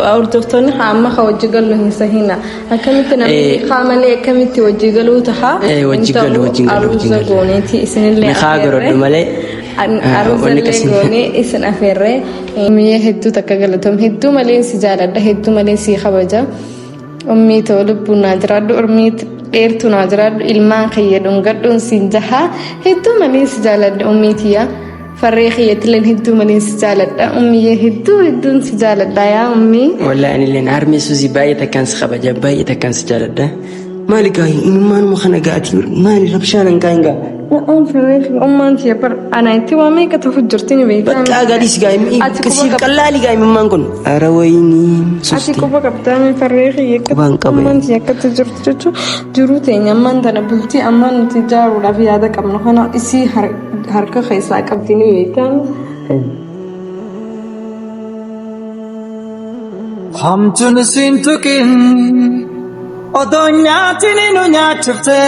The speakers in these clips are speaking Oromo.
Hordoftoonni haa amma ka wajji gallu hin sahina. Akkamitti namni nikaa malee akkamitti wajji galuu taha? Wajji galu, wajjin galu, wajjin Aruuza galu. gooneeti isinillee Nikaa afeerre. godhadhu malee. Aruuza Wanni illee akkasii. goonee isin afeerre. Mi'a hedduu takka galatoom hedduu malee si jaaladha hedduu malee si kabaja. Ummii too lubbuun naa jiraadhu urmii dheertuu naa jiraadhu ilmaan kiyya dhungadhuun siin jaha hedduu malee si jaaladha ummii tiyya. Farree kiyyattilleen hedduu malee si jaaladha ummiyyee hedduu hedduun si jaaladha yaa ummii. Wallahi anilleen harmee Suuzii baay'ee takkaan si kabaja baay'ee takkaan si jaaladha. Maali gaa imimmaanuma kana gaatii maali rabshaan hanqaa hin gaa. Farree kiyya ummaan tiyya bar ana itti waa meeqa ta'u jirti ni beektaa. Bakka gadis gaa Ati quba siif qabda. qallaali gaa imimmaan kun. Ara wayinii Ati susti. quba qabdaa mi farree kiyya Qubaan qaba. Ummaan tiyya akkatti jirtu jechuun jiruu teenya ammaan tana bultii ammaan nuti ijaaruudhaaf yaada qabnu kana isii harka keessaa qabdi ni beektaa. Hamtuun siin tuqin odoo nyaatiin nu nyaachifte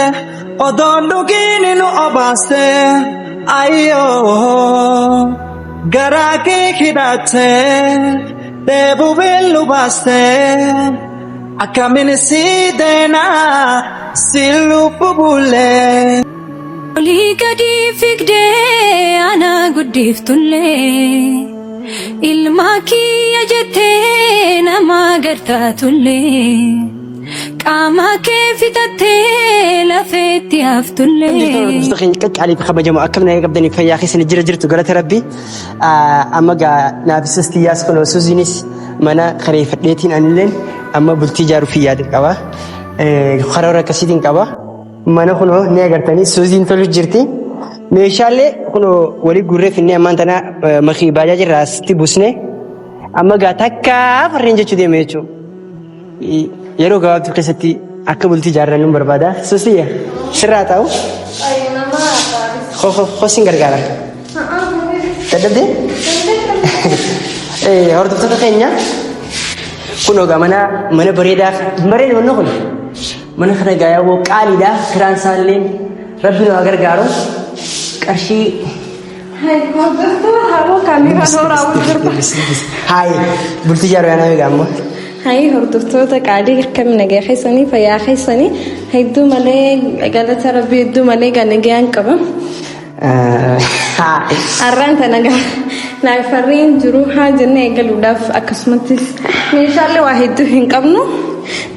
odoon dhugiin nu obaaste ayyoo garaa kee hidhatte dheebuu beellu baaste akkamiin si deenaa si lubbu bulee. Olii gadi fiigdee ana guddiftullee ilma kiyya jettee nama gartaatullee qaama kee fixattee lafeetti haftullee. Hordoftoota keenya qaqqaalii fi kabajamoo akkam nagaa qabdanii fayyaa keessan jira jirtu galata rabbi. Amma gaa naafisas tiyyaas kun Suuziinis mana kireeffadheetiin anilleen amma bultii ijaaruuf yaada qaba. Karoora akkasiitiin qaba. Mana kunoo ni agartanii Suuziin tolu jirti. Meeshaalee kunoo walii guurree finnee ammaan tana makii baajaaji irraa asitti buusne amma gaa takka farreen jechuu deema jechuudha. Yeroo gabaabduu keessatti akka bultii ijaarrannu nu barbaada. Suusiyya sirraa taa'u. Koo sin gargaara. Dadhabdee? Hordoftoota keenya kunoo gaa mana mana bareedaa bareeda manni kun. Mana kana egaa yaaboo qaaliidha. Kiraan isaallee rabbi nu haa gargaaru. Qarshii Hayi bultii ijaaruu yaanaa egaa ammoo. Hayi hordoftoota qaalii akkam nagaa keessanii fayyaa keessanii hedduu malee galata rabbii hedduu malee gaa nagayaan qaba. Har'aan tana gaa naaf farreen jiru haa jennee eegaluudhaaf akkasumattis meeshaalee waa hedduu hin qabnu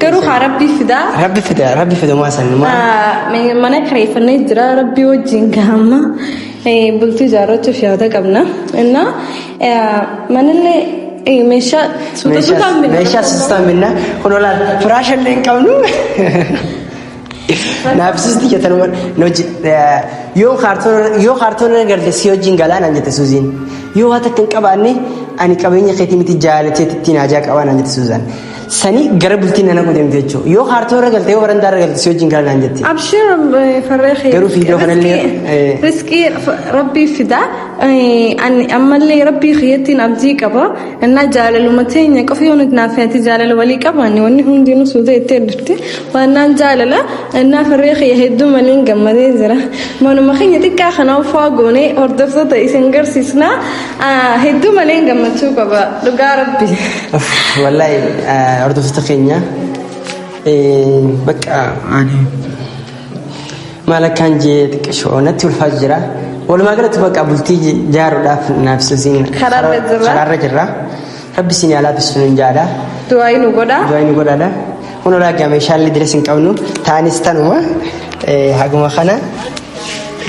garuu haa rabbii fidaa. Rabbi fida rabbi fida maa san maa. Mana kireeffannee jira rabbii wajjin gahamma bultii ijaarrachuuf yaada qabna. Innaa manallee meeshaa suuta suutaan binna. Meeshaa suutaan binna kun olaal firaasha illee hin qabnu. Naaf suusti jettan yoo kaartoon yoo kaartoon irra galte si wajjin galaa naan jette Suuziin. Yoo waa takka hin qabaanne ani qabeenya keetii miti jaalateetti ittiin haajaa qabaa naan jette Suuzaan. Sani gara bultiin nana godhamte jechuudha. Yoo kaartoon irra galte yoo barandaa irra galte si wajjin galaa naan jette. Abshir farree kee. Garuu viidiyoo kanallee, Riskii rabbii fida. Ani ammallee rabbii kiyyattiin abdii qaba. Innaa jaalaluma teenya qofa yoo nuti naaf ati jaalala walii qabaanne wanni hundinuu suuta itti hir'ifte. Waannaan jaalala innaa farree kiyya hedduu maliin gammadee jira. Manuma keenya xiqqaa kana uffaa goonee hordoftoota isin garsiisna. Hedduu maleen gammachuu qaba dhugaa rabbi. Wallahi hordoftoota keenya bakka ani maal akkaan jee xiqqishoo natti ulfaatu jira. Walumaa galatti bakka bultii ijaaruudhaaf naaf suusiin Karaarra jirra. Karaarra jirra. Rabbi isin haa laaffisu nun jaadha. Du'aa nu godha. Du'aa nu godhaadha. Kun olaa meeshaalee diras hin qabnu taanis tanuma haguma kana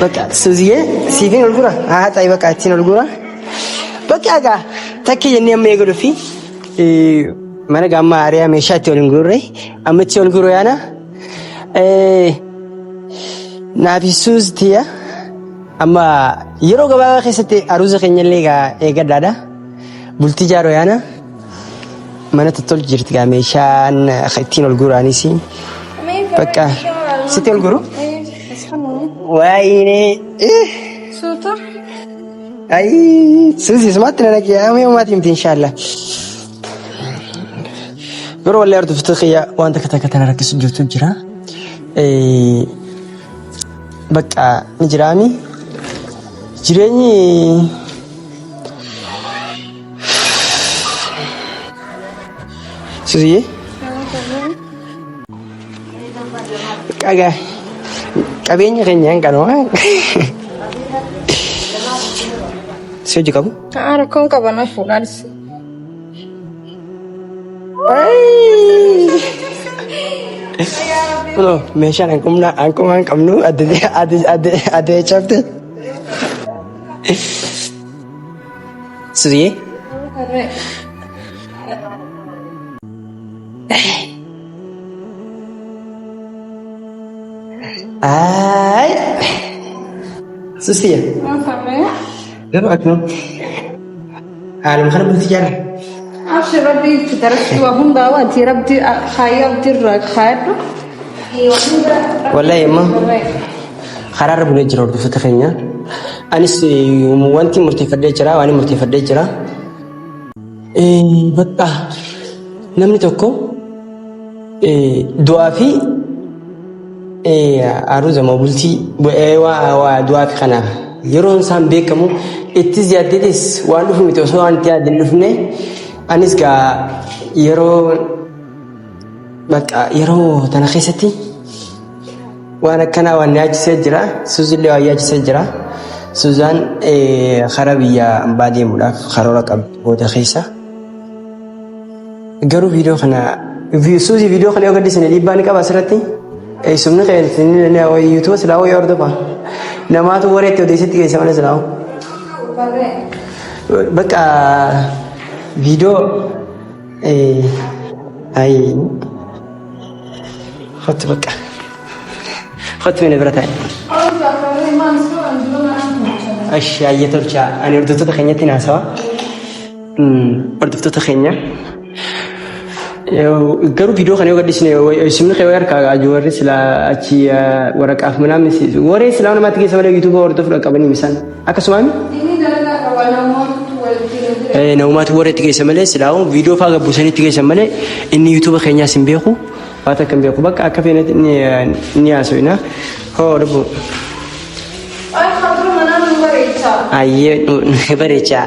bakka Suuziyee siifiin ol gura haa ta'e bakka ittiin ol gura. Bakka egaa takki jennee amma eegaluu fi mana gaamma aariyaa meeshaa itti ol hin gurre amma itti ol guru yaana. Naafi Suuz tiyya amma yeroo gabaabaa keessatti aruuza keenya illee egaa eegadhaadha. Bultii jaaroo yaana mana tottolchu jirti gaa meeshaan ittiin ol guraanis bakka sitti ol guru. Waayinee. Suuta. Ayi Suuzi sumaatti na dhaqee amma yoomaati miti inshaallah. Yeroo wallee hordoftoota kiyya waan takka takka tana rakkisu jirtu jira. Bakka ni jiraami. Jireenyi Suziyyee. Qagaa qabeenya keenya hin qanoo. Si hojii qabu? Rakkoon qaban fuudhaanis. Kunoo meeshaan hanqumnaa hanqumaa hin qabnu adda adda adda adda cabte. Suziyee. Ay. Susiya. Garuu akkam haaluma kana bultii jaala. Abshir rabbi itti darabsi waa hundaa waati rabbi kaayyoo abdiirraa kaayadhu. Wallahi amma karaarra bulee jira hordoftoota keenya. Anis wanti murteeffadhee jira waan murteeffadhee jira. Bakka namni tokko du'aa fi aruuza moo bultii du'aa fi kanaaf yeroon isaan beekamu ittis yaaddeetis waan dhufu miti osoo waan itti yaadde hin dhufne anis gaa yeroo bakka yeroo tana keessatti waan akkanaa waan yaachisee jira Suuzillee waan yaachisee jira Suuzaan karaa biyya ambaa deemuudhaaf karoora qabdi booda keessa. Garuu viidiyoo kana Suuzii viidiyoo kana yoo gaddisne dhiibbaa ni qaba asirratti. Eessumni keenya yuutuuba silaa wayii hordofa. Namaatu wareetti odeessitti geessa malee silaa. Bakka viidiyoo ayi kottu bakka kottu mina bira taa'e. Ashi ayyee tolchaa ani hordoftoota keenyatti naasawa. Hordoftoota keenya garuu viidiyoo kana yoo gadhiisne eessumni kee harkaa gaaju warri silaa achi waraqaaf manaa waree silaa namaatti keessa malee yuutuuba hordofu dhaqqabanii misaan akkasumaan namumaatu warra itti geessa malee silaa viidiyoo faa gabbuusanii itti geessan malee inni yuutuuba keenyaas hin beeku waan takka hin beeku bakka akka feenetti ni haasofna hoo lubbu. Ayyee nu bareechaa.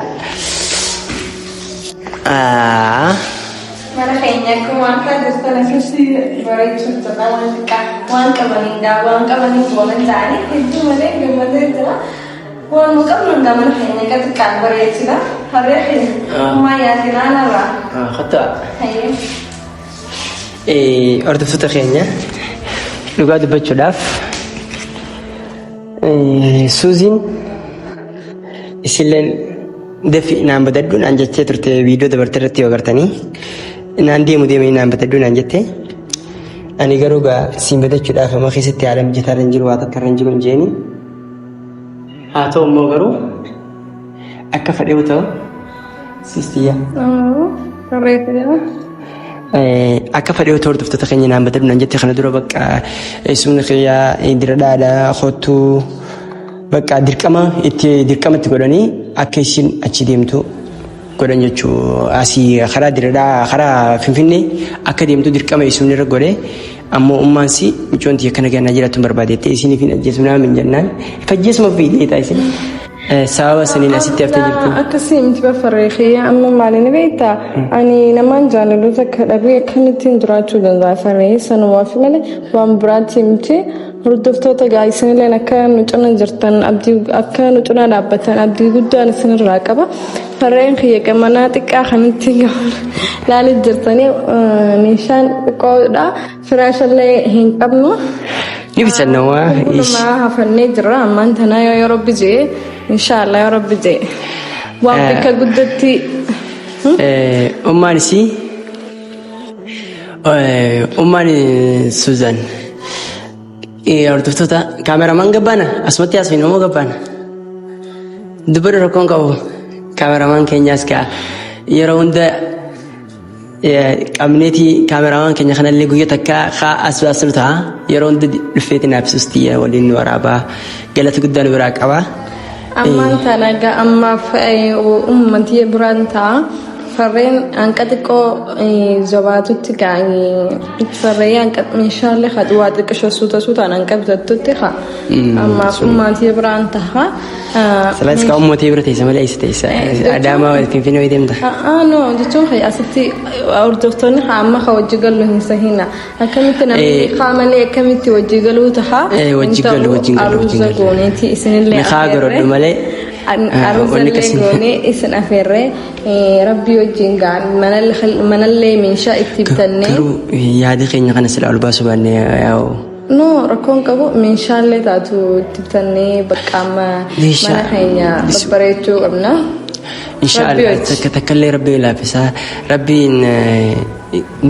Mana keenya akkuma akka jirtan akkasii bareechuuf jirra waan xiqqaa waan qabaniin gaa waan qabaniin boonan ta'anii hedduu malee gammadee jira. Waan nu qabnu hundaa mana keenya akka xiqqaan bareechina. Harree keenya ammaa yaasinaa narraa. Kottaa. Hayyee. Hordoftoota keenya dhugaa dubbachuudhaaf Suuziin isilleen dafi naan badadhu naan jettee turte viidiyoo dabarte irratti yoo agartanii naan deemu deemanii naan badadhu naan jette ani garuu gaa siin badachuudhaaf amma keessatti haala mijataa irra hin jiru waa takka irra hin jiru hin jeeni haa ta'u immoo garuu akka fedhe ta'u Sistiyya. Akka fedhe yoo hordoftoota keenya naan badadhu naan jette kana dura bakka eessumni kiyyaa dira dhaadha kottuu bakka dirqama itti dirqama itti godhanii akka isin achi deemtu godhan jechuu asii karaa diradhaa karaa finfinnee akka deemtu dirqama eessumni irra godhe ammoo ummaan si micoon tiyya kana gannaa jiraattu barbaadeette isiniif hin ajjeesu naa min jennaan fajjeesuma fiidee isin. Sababa saniin asitti haftee jirti. Akkasii miti bafarree kiyya amma maali ni beektaa? Ani namaan jaalaluu takka dhabee akkamittiin jiraachuu danda'a farree sanumaaf malee waan biraatti miti. Hordoftoota gaa isinilleen akka nu cina jirtan abdii akka nu cina dhaabbatan abdii guddaan isinirraa qaba. Farreen kiyya gamanaa xiqqaa kanatti laalii jirtanii meeshaan xiqqoodha. Firaashallee hin qabnu. Ni bitanna waa. Hundumaa hafannee jirra ammaan tanaa yoo rabbi jee inshaallah yoo rabbi jee waan bakka guddatti. Ummaan isii ummaan Suzan hordoftoota kaameramaan gabbaana asumatti haasofne moo gabbaana dubbadhu rakkoon qabu kaameramaan keenyaas kaa yeroo hunda qabneeti kaameramaan keenya kanallee guyya takka kaa as baasnu ta'a yeroo hunda dhufeeti naaf sustiyya waliin nu waraabaa galata guddaa nu biraa qaba. Ammaan tana egaa ammaaf uummatiyya biraan ta'a. Farreen hanqa xiqqoo jabaatutti farree hanqa meeshaalee haa waa xiqqisho suuta suutaan hanqa bitattutti haa ammaaf ummaatii biraan taha. Silaas kaa ummatee bira teessa malee eessa teessa? Adaamaa Finfinnee wayii deemta? No jechuun asitti hordoftoonni haa amma haa wajji gallu hin sahina. Akkamitti namni haa malee akkamitti wajji galuu taha? Wajji gallu wajjin gallu wajjin Aruuza gallu. gooneeti isinillee Ni haa godhadhu malee. Aruuzallee goonee isin afeerree rabbii wajjin gaan manallee meeshaa itti bitannee. Garuu yaada keenya kana sila ol baasuu baannee yaa'u. No rakkoon qabu meeshaalee taatu itti bitannee bakka amma mana keenya babbareechuu qabna. Inshaallah takka takkallee rabbiin laaffisaa rabbiin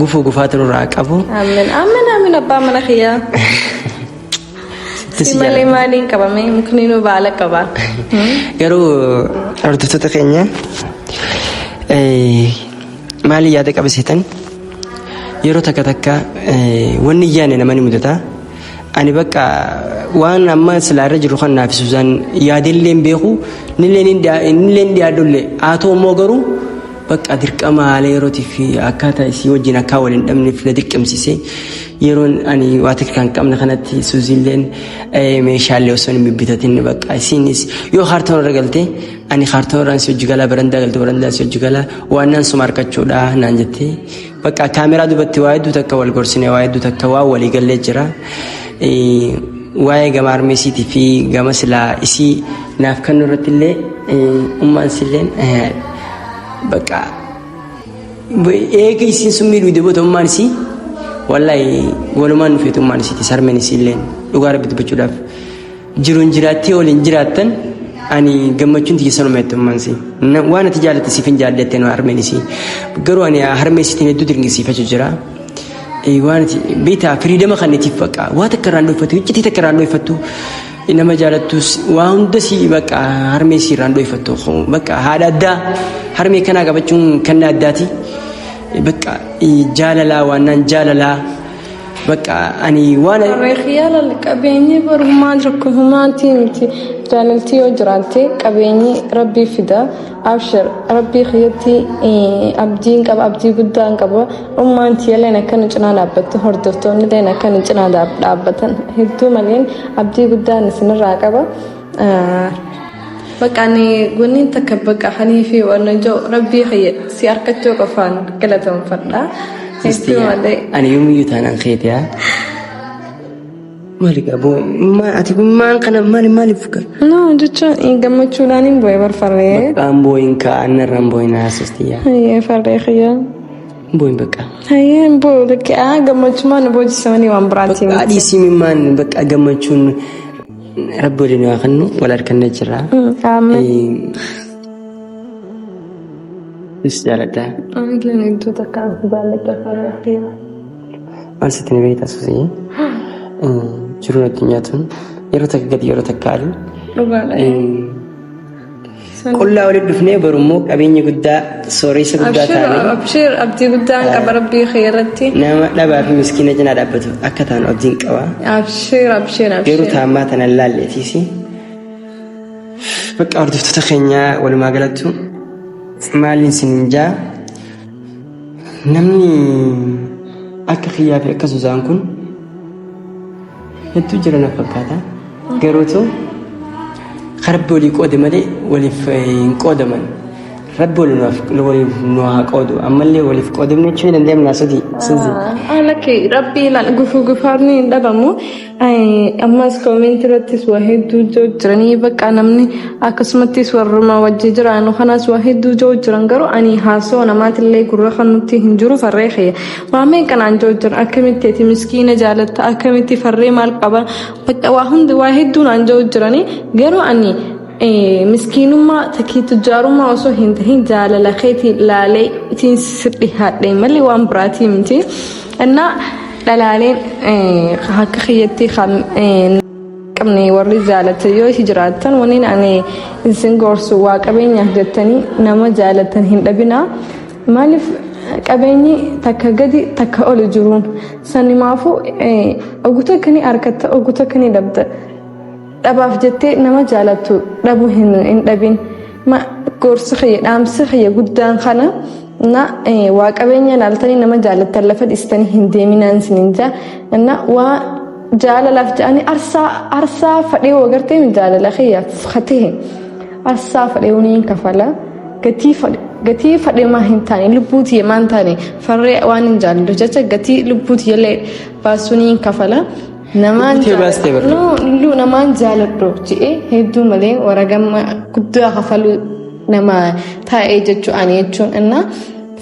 gufuu gufaatu nurraa qabu. Amiin amiin amiin abbaa mana kiyyaa. Si malee maaliin qabame mukni nu baala qaba. Garuu hordoftoota keenya maaliin yaada qabasiitan yeroo takka takka wanni yaane nama ni mudata. Ani bakka waan amma silaa irra jiru kan naaf Suzaan yaadellee hin beeku nillee hin dhiyaadhullee haa ta'u immoo garuu bakka dirqama haala yerootii fi akkaataa isii wajjin akka wal hin dhabneef na dirqamsiise yeroon ani waa takka kan qabne kanatti Suziilleen meeshaalee osoo hin bibbitatin bakka isiinis yoo kaartoon irra galte ani kaartoon irraan si hojii galaa barandaa galte barandaa si hojii galaa waan naan suma harkachuudha naan jettee bakka kaameraa duubatti waa hedduu takka wal gorsine waa hedduu takka waa walii gallee jira. Waa'ee gama harmeesiitii fi gama silaa isii naaf kennu irratti illee ummaan silleen bakka eega isiin sun miidhuu booda ummaan isii wallahi walumaan dhufeetu ummaan isiiti sarmeen isii illeen dhugaa rabbi dubbachuudhaaf jiruun jiraattee waliin jiraattan ani gammachuun tiyya sanuma jette ummaan isii waan ati jaalatte siif hin jaalladhe harmeen isii garuu ani harmee isiitiin hedduu dinqisiifachuu jira. Waan ati beektaa freedom kanneetiif bakka waa takka irraan dhooffattu iccitii takka irraan dhooffattu nama jaalattus waa hunda si bakka harmee si irraan dhooffattu bakka haadha addaa harmee kanaa qabachuun kennaa addaati. Bakka jaalalaa waan naan jaalalaa bakka ani waan. Yaala qabeenyi barummaa rakkoo humaatii miti jaalaltii yoo jiraatte qabeenyi rabbii fida abshir rabbii kiyyatti abdiin qaba abdii guddaan qaba ummaan tiyyaleen akka nu cinaa dhaabbattu hordoftoonni illeen akka nu cinaa dhaabbatan hedduu maleen abdii guddaan isinirraa qaba. Bakka ani wanni takka bakka hanii fi waan jiru rabbii kiyya si harkachuu qofaan galatoomfadha. Hedduu malee. Ani yoomiyyuu taanaan keeti haa. Maali qabu ati maal kana maali maaliif ka? No jechuun gammachuudhaan hin bu'e barfarree. Bakka hin boo'in ka annarra hin boo'in haasoftiyaa. Hayyee farree kiyya. Hin boo'in bakka. Hayyee hin boo'u lakki aa gammachumaan nu boojjisamanii waan biraatiin. Bakka dhiisii mimmaan bakka gammachuun rabbi waliin waa kennu wal harkannee jira. Aamen. Is jaaladha. Anileen iddoo takka jaalladha farree kiyya. Maal sitti ni beektaa Suusii? Jiruun addunyaa tun yeroo takka gadi yeroo takka ali. Dhugaadha. Qullaa walitti dhufnee borummoo qabeenya guddaa sooressa guddaa taane Abshir abdii guddaan qaba rabbii kee irratti. nama dhabaa fi miskiina cinaa dhaabbatu akka taanu abdiin qaba. Abshir abshir Garuu abshir. taammaa tana laalleetiisi. Bakka hordoftoota keenyaa walumaa galattu maaliin isin jaa namni akka kiyyaa fi akka Suzaan kun hedduu jira na fakkaata. Garuutu rabbi walii qoode malee waliif hin qoodaman. Rabbi waliif nu haa qoodu. Ammallee waliif qoodamne jechuu ni dandeenya sadi. Suzi. Lakki rabbii ilaal gufuu gufaarni hin dhabamu. Ammas comment irrattis waa hedduu jiru jiranii bakka namni akkasumattis warruma wajji jiraannu kanas waa hedduu jiru jiran garuu ani haasoo namaatillee gurra kan nutti hin jiru farree kiyya. Waa meeqanaan jiru jiran akkamitti ati miskiina jaalatta akkamitti farree maal qaba bakka waa hundi waa hedduun aan jiru jiranii garuu ani miskiinummaa takkii tujjaarummaa osoo hin tahin jaalala keetiin laalee ittiin sirri haadhe malee waan biraatii miti. Innaa dhalaaleen akka kiyyatti kan qabne warri jaalatan yoo jiraatan wanni ani isin gorsu waa qabeenyaaf jettanii nama jaalatan hin dhabinaa. Maaliif qabeenyi takka gadi takka oli jiruun sanimaafuu oguta kani harkatta oguta kani dhabda. Dhabaaf jettee nama jaalattu dhabuu hin dhabin. Gorsi kiyya dhaamsi kiyya guddaan kana. Na waa qabeenya laaltanii nama jaalattan lafa dhiistanii hin deeminaan isiniin jaa. Na waa jaalalaaf jedhanii arsaa arsaa fadhee wagartee jaalala kiyyaaf hatee arsaa fadhee waniin kafala. Gatii fadhe gatii fadhee maa hin taane lubbuu tiyya maa hin taane farree waan hin jaalladhu jecha gatii lubbuu tiyyallee baasuu niin kafala. Namaan Lubbuu tiyya baastee barra. No, lubbuu namaan jaaladhu je'ee hedduu malee waragamma guddaa kafaluu nama taa'ee jechuu ani jechuun innaa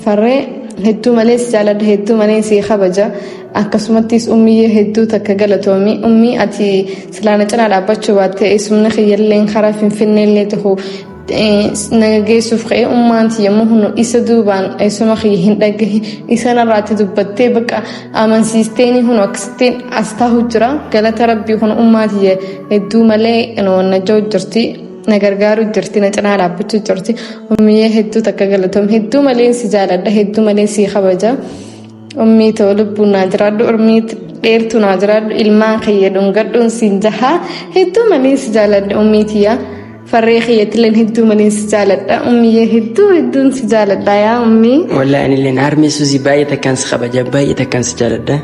farree hedduu malee si jaaladha hedduu malee si kabaja akkasumattis ummiyyee hedduu takka galatoomi ummii ati silaa na cinaa dhaabbachuu baattee eessumni kiyyalleen karaa finfinneellee ta'u na geessuuf ka'ee ummaan tiyya immoo hunu isa duubaan eessuma kiyya hin dhagahin isa narraatti dubbattee bakka amansiisteeni hunu akkasittiin as taa'u jira galata rabbii kun ummaa tiyya hedduu malee na jiru jirti na gargaaru jirti na cinaa dhaabbachuu jirti ummiyyee hedduu takka galatoom hedduu malee si jaaladha hedduu malee si kabaja ummii ta'u lubbuun naa jiraadhu urmii dheertuu naa jiraadhu ilmaan kiyya dhungadhuun siin jahaa hedduu malee si jaaladha ummii tiyya. Farree kiyyattilleen hedduu maleen si jaaladha. Ummiyyee hedduu hedduun si jaaladha yaa ummii. Wallahi anilleen harmee Suuzii baay'ee takkaan si kabaja baay'ee takkaan si jaaladha.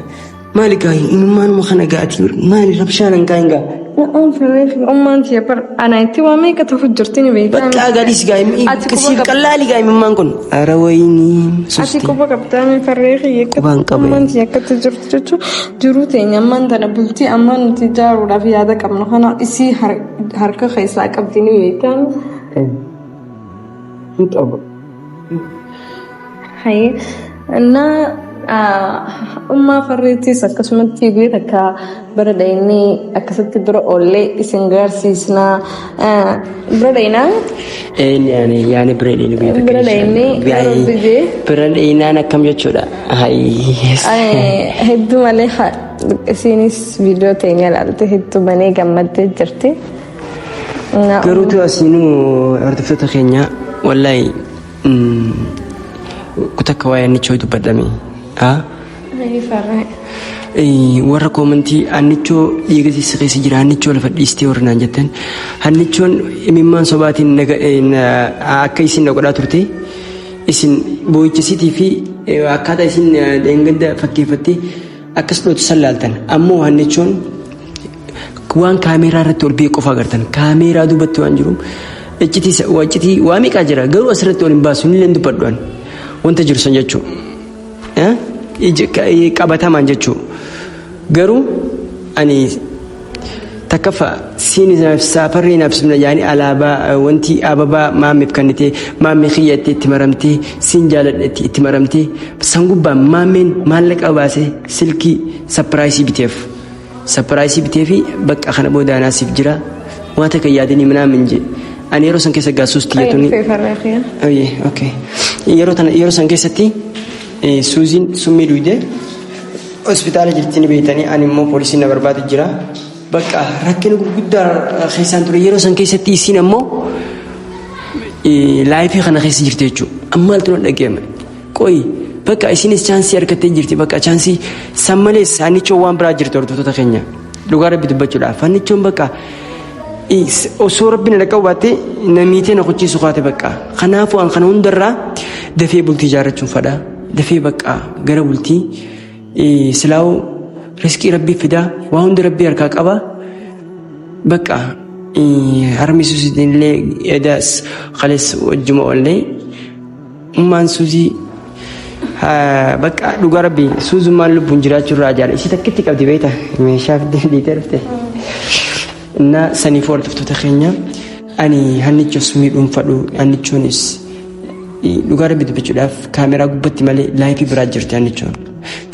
Maali gaa imimmaanuma kana gaatii maali rabshaan hanqaa hin gaa. Na'aan farree kiyya ummaan tiyya bar ana itti waa meeqa ta'u jirti ni beektaa. Bakka gadis gaa Ati quba siif qabda. qallaali gaa imimmaan kun. Ara wayinii Ati susti. quba qabdaa mi farree kiyya Qubaan qaba. Ummaan tiyya akkatti jirtu jechuun jiruu teenya ammaan tana bultii ammaan nuti ijaaruudhaaf yaada qabnu kana isii harka keessaa qabdi ni beektaa. Hin qabu. Hayee እና ummaa farreettis akkasumatti guyyaa takka bira dhaynee akkasitti bira oollee isin garsiisnaa bira dhaynaa Yaani yaani bira dhayinii guyyaa takka bira dhaynee yeroo biyye Bira dhayinaan akkam jechuudha. Hayi. Hedduu malee isiinis viidiyoo teenya ilaalte hedduu malee gammaddee jirti. Garuu tu asiinuu hordoftoota keenya wallahi takka waa'ee annichoo dubbadhame. Farree. Warra koomantii annichoo dhiiga si keessa jira annichoo lafa dhiistee warra naan jettan annichoon imimmaan sobaatiin akka isin na godhaa turte isin boo'ichisiitii fi akkaataa isin dheengadda fakkeeffattee akkas dhootu san laaltan ammoo annichoon waan kaameeraa irratti ol ba'e qofa agartan kaameeraa duubatti waan jiru iccitii waa meeqaa jira garuu asirratti ol hin baasu illee dubbadhu wanta jiru san jechuudha. Qabatamaan jechuudha. Garuu ani takkaffaa siin saafarree naaf simna yaani alaabaa wanti ababaa maammeef kennite maammee kiyyaatti itti maramtee siin jaaladhe itti maramtee san gubbaan maammeen maallaqa baasee silkii surprise biteef. Surprise bitee fi bakka kana booda anaasiif jira waan takka yaadanii minaamin jee ani yeroo san keessa gaasuus tiyyatuni. Farree kiyya. Oye, okay. Yeroo tana yeroo san keessatti Suuziin summii duwidee hospitaala jirti ni beektanii ani immoo poolisiin na barbaadu jira. Bakka rakkina gurguddaa keessaan ture yeroo san keessatti isiin ammoo life kana keessa jirti jechuudha. Amma maaltu na dhaggeema? Qoyi bakka isinis chance argattee jirti bakka chance san malees hannichoon waan biraa jirti hordoftoota keenya. Dhugaa rabbi dubbachuudhaaf hannichoon bakka osoo rabbi na dhaqqabu baatte na miitee na kuchiisu kaate bakka. Kanaafuu an kana hundarraa dafee bultii ijaarrachuun fadha. Dafee bakka gara bultii silaa'uu riskii rabbii fidaa waa hundi rabbii harkaa qaba. Bakka harmi Suuziin illee edaas kalees wajjuma oollee ummaan Suuzii bakka dhugaa rabbii Suuzummaan lubbuun jiraachuu irraa ajaa'ila isii takkitti qabdi beekta meeshaa fiddee dhiitee dhufte. Innaa saniif hordoftoota keenya ani hannichos miidhuun fadhu hannichoonis dhugaa rabbi dubbachuudhaaf kaameraa gubbatti malee life biraa jirti hannichoon.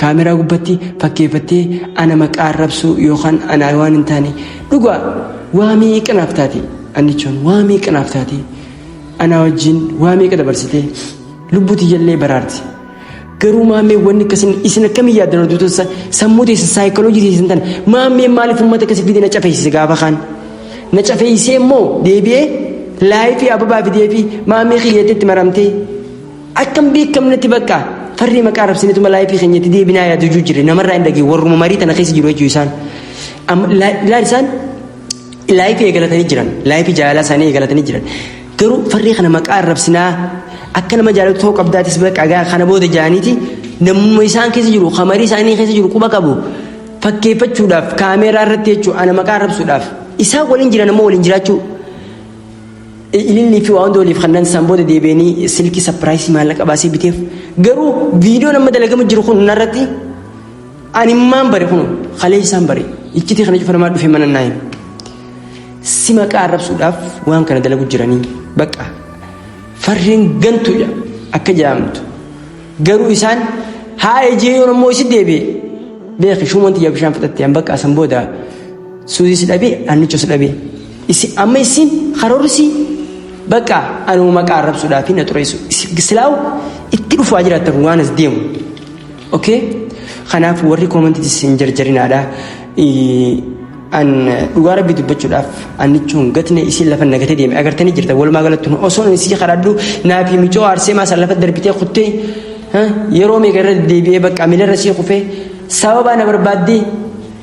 Kaameraa gubbatti fakkeeffattee ana maqaa arrabsuu yookaan ana waan hin taane dhugaa waa meeqa naaf taate hannichoon waa meeqa naaf taate ana wajjin waa meeqa dabarsitee lubbuu tiyyallee baraarti. Garuu maammee wanni akkasin isin akkamii yaaddan hordoftoota sammuu teessan saayikooloojii teessan tana maammeen maaliif uummata akkasii fide na cafeessise gaafa kaan. Na cafeessee immoo deebi'ee life ababaa fidee fi maammee kiyyaatti itti maramtee akkam beekamnetti bakka farri maqaa arrabsinetuma life keenyatti deebinaa yaadu jire namarraa hin dhagee warruma marii tana keessa jiru jechuu isaan. Laal isaan life eegalatanii jiran life jaalalaa isaanii eegalatanii jiran garuu farree kana maqaa arrabsinaa Akka nama jaalatu ta'uu qabdaatis bakka gaa kana booda jaaniiti namuma isaan keessa jiru kamarii isaanii keessa jiru quba qabu fakkeeffachuudhaaf kaameeraa irratti jechuun ana maqaa arrabsuudhaaf isaan waliin jiran ammoo waliin jiraachuu ilillii fi waa hunda waliif kannan isaan booda deebi'anii silkii sapiraayisii maallaqa baasee biteef garuu viidiyoon amma dalagamu jiru kun narratti ani maan bare kun kalee isaan bare iccitii kana cufa namaa dhufe mana naa hime si maqaa arrabsuudhaaf waan kana dalagu jiranii bakka farreen gantuudha akka jedhamtu garuu isaan haa ejee yoon ammoo isi deebi'e beeki shuuman tiyya bishaan fixatte an bakka asan booda suuzii si dhabee annicho si dhabee isi amma isin karoorsi bakka anuma maqaa arrabsuudhaaf na xureessu silaawu itti dhufaa jiraattan waan as deemu okay kanaaf warri koomantiitis hin jarjarinaadha. An dhugaa rabbii dubbachuudhaaf annichuun gatne isiin lafa nagatee deeme agartanii jirta walumaa galatti osoo ani sii kadhadhu naa fi micoo arsee san lafa darbitee kuttee yeroo meeqa irra deebi'ee bakka miilarra sii kufee sababa na barbaaddee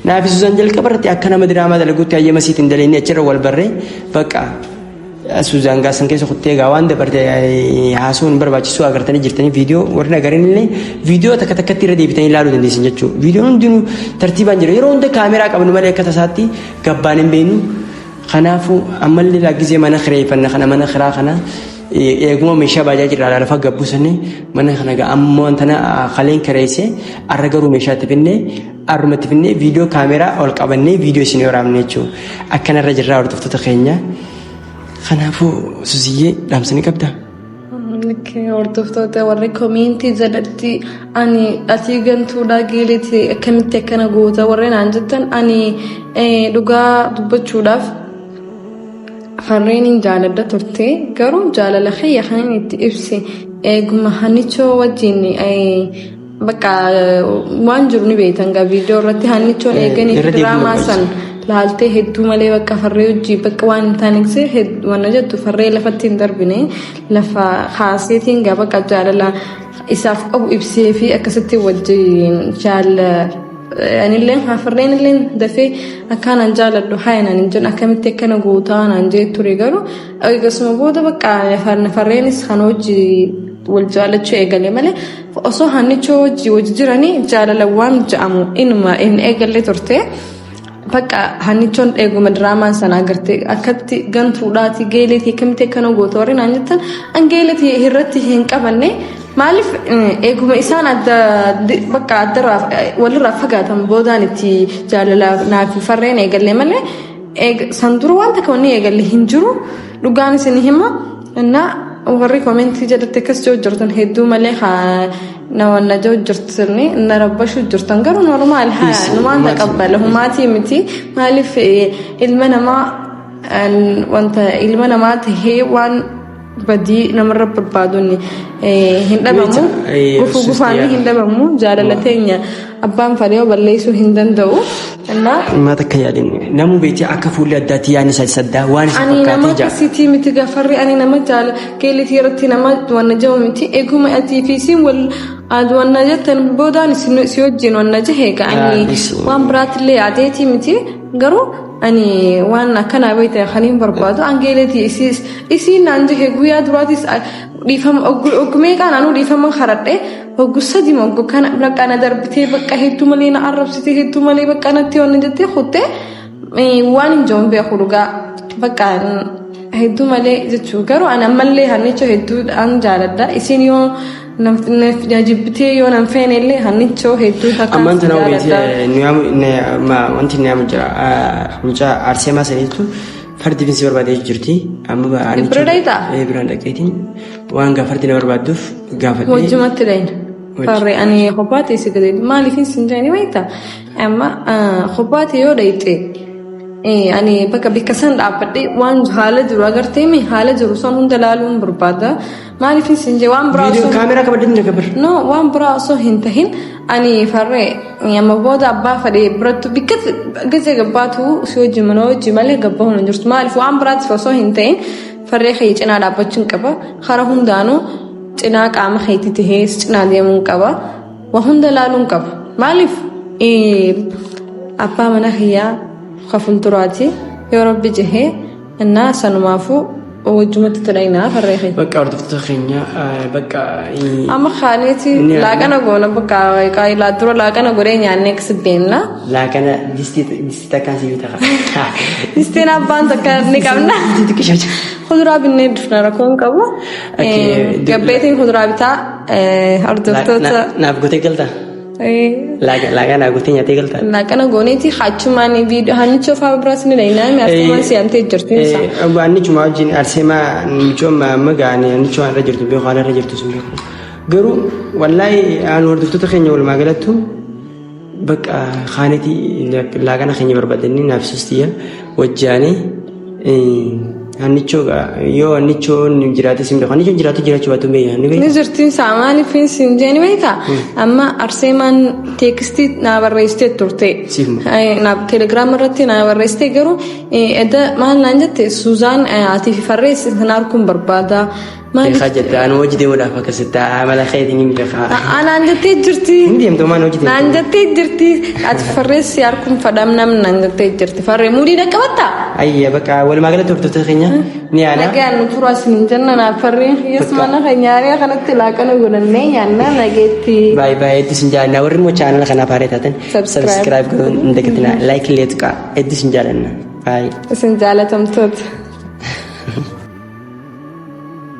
naa fi Suzaan jalqaba irratti akka nama diraamaa dalaguutti hayyama siitiin daleenye achirra wal barree bakka Suzaan gaasan keessa kuttee egaa waan dabarte haasawuun hin barbaachisu agartanii jirtanii viidiyoo warri agarin illee viidiyoo takka takkatti irra deebitanii ilaaluu dandeessan jechuudha. Viidiyoon hundinuu tartiibaan jira. Yeroo hunda kaameraa qabnu malee akka tasaatti gabbaan hin beeknu. Kanaafuu ammallee laakkisee mana kireeffanna kana mana kiraa kana eeguma meeshaa baajaa jirra lafa gabbusanii mana kana gaa amma wanta kaleen kireesse arra garuu meeshaa itti finnee arruma itti finnee viidiyoo kaameraa ol qabannee viidiyoo isin waraabne jechuudha. Akkanarra jirraa hordoftoota keenya. Kanaafuu Suziyyee dhaamsa ni qabdaa? Hordoftoota warri komiintii jalatti ani atii gantuudha geeliti akkamitti akkana goota warreen aan jettan ani dhugaa dubbachuudhaaf farreen hin jaaladha turte garuu jaalala kiyya kan inni itti ibse eeguma hannichoo wajjin bakka waan jiru ni beektan gaa viidiyoo irratti hannichoon eeganii Irra deebiin diraamaa san barbaachisa. laaltee hedduu malee bakka farree hojii bakka waan hin taane gisee wanna jettu farree lafatti hin darbine lafa kaaseetiin gaa bakka jaalala isaaf qabu ibsee fi akkasitti wajjin jaala anilleen haa farreen illeen dafee akkaan jaaladhu haa naan hin jedhu akkamitti akkana gootaa naan jee ture garuu eegasuma booda bakka farreenis kan hojii wal jaalachuu eegale malee osoo hannichoo hojii wajji jiranii jaalala waan ja'amu inuma hin eegalle turte. Bakka hannichoon eeguma diraamaan sana agartee akkatti gantuudhaati geeleetii akkamitti akkana goota warri naan jettan an geeleetii irratti hin qabanne maaliif eeguma isaan adda bakka addarraa walirraa fagaatan boodaan itti jaalala naaf farreen eegalle malee san dura waan takka wanni eegalle hin jiru dhugaan isin hima innaa warri komentii jalatti akkas jiru jirtan hedduu malee na jiru jirtani na rabbashuu jirtan garuu normaal haa numaan taqabbala humaatii miti maaliif ilma namaa wanta ilma namaa tahee waan badii namarra barbaaduun hin dhabamu gufuu gufaanii hin dhabamu jaalala teenya abbaan fadhee balleessuu hin danda'u. Maa takka yaadin namuu beekte akka fuulli addaatti yaadni isaa saddaa waan isa Ani nama fakkaatee jira. akkasiitii miti gafarri ani nama jaala keelitii irratti nama wanna jahu miti eeguma atii fi isin wal wanna jettan boodaan si wajjin wanna jahe ani waan biraatillee yaadeetii miti garuu ani waan akkanaa beekte kan hin barbaadu angeeletii isiin naan jahe guyyaa duraatis dhiifama oggumeeqaan anuu dhiifama karadhe hoggu sadi moggu kana bakka na darbitee bakka hedduu malee na arrabsitee hedduu malee bakka natti wanna jettee kuttee waan hin jiru beeku dhugaa bakka hedduu malee jechuu garuu ani ammallee hannicha hedduu an jaaladha isiin yoo na jibbitee yoo nan feene illee hannichoo hedduu takka Ammaan tana beekte wanti nu yaamu jira mucaa Arseemaa saniitu fardi finsi barbaadee jirti. Amma Bira dhaqxaa? Biraan dhaqeetiin waan gaa fardi na barbaadduuf gaafadhee. Wajjumatti dhayina. Farree ani kophaatti si gadi maaliif sin jedhani wayita amma kophaatti yoo dhayxe ani bakka bikka san dhaabbadhee waan haala jiru agartee mi haala jiru san hunda laaluun barbaada maaliif sin jee waan biraa Viidiyoo osoo kaameraa qabadhee ni gabar. No, waan biraa osoo hin tahin ani farree amma booda abbaa fadhee birattu bikka gaze gabbaatu si wajji mana wajji malee gabbaa hin jirtu maaliif waan biraatiif osoo hin ta'in farree kee cinaa dhaabbachuun qaba karaa hundaanuu cinaa qaama keetii tahee cinaa deemuun qaba waa hunda laaluun qaba maaliif abbaa mana kiyyaa ka fuulduraati yoo rabbi jehee innaa sanumaafuu Wajjumatti tadhaynaa farree keenya. Bakka hordoftoota keenya bakka. Amma kaaneeti laaqana goona bakka qaayilaa dura laaqana godhee nyaannee akkas deemna. Laaqana distii distii takkaan si bita. Distiin abbaan takka ni qabna. Kuduraa binnee dhufna rakkoo hin qabu. Gabbeetiin kuduraa bitaa hordoftoota. Naaf gootee galtaa? Laaqana gootee nyaatee galtaa? Laaqana gooneeti achumaan viidiyoo hannichoo fa'aa biraas ni dhaynaa arseemaan si amtee jirti. Hannichuma wajjin arseemaa michoon amma ga'anii hannichoo irra jirtu beeku haala irra jirtu sun beeku. Garuu wallaahi aan hordoftoota keenya walumaa galattu bakka kaanetii laaqana keenya barbaadanii naaf sustiyya wajjaanii hannichoo yoo hannichoon jiraate sin beeku hannichoon jiraatu jiraachuu baatu beeku ni Ni beeku. jirtiin isaa maaliif siin jeeni beektaa? Amma arseemaan teekstii naa barreessitee turte. Siif moo? Naaf telegiraam irratti naa barreessitee garuu edda maal naan jette Suuzaan atii fi farrees sin arguun barbaada. Maaliif? Beekaa jette ani hojii deemuudhaaf akkasitti amala keetiin hin beekaa. Naan jettee jirti. Hin deemtu maan hojii deemtu. Naan jettee jirti. Ati farrees si arguun fadhamnam naan jettee jirti. Farree muudii dhaqqabattaa? Ayya bakka walumaa galatti hordoftoota keenya ni yaala. Nagaan nu turaa isin jenna naaf farreen kiyyaas mana keenyaalee kanatti laaqana godhannee nyaanna nageetti. Baay'ee baay'ee hedduu isin jaallanna warri immoo chaanala kanaaf haaraa taatan Subscribe. subscribe godhuun hin dagatinaa like illee tuqaa hedduu isin jaallanna. Baay'ee. Isin jaalatamtoota.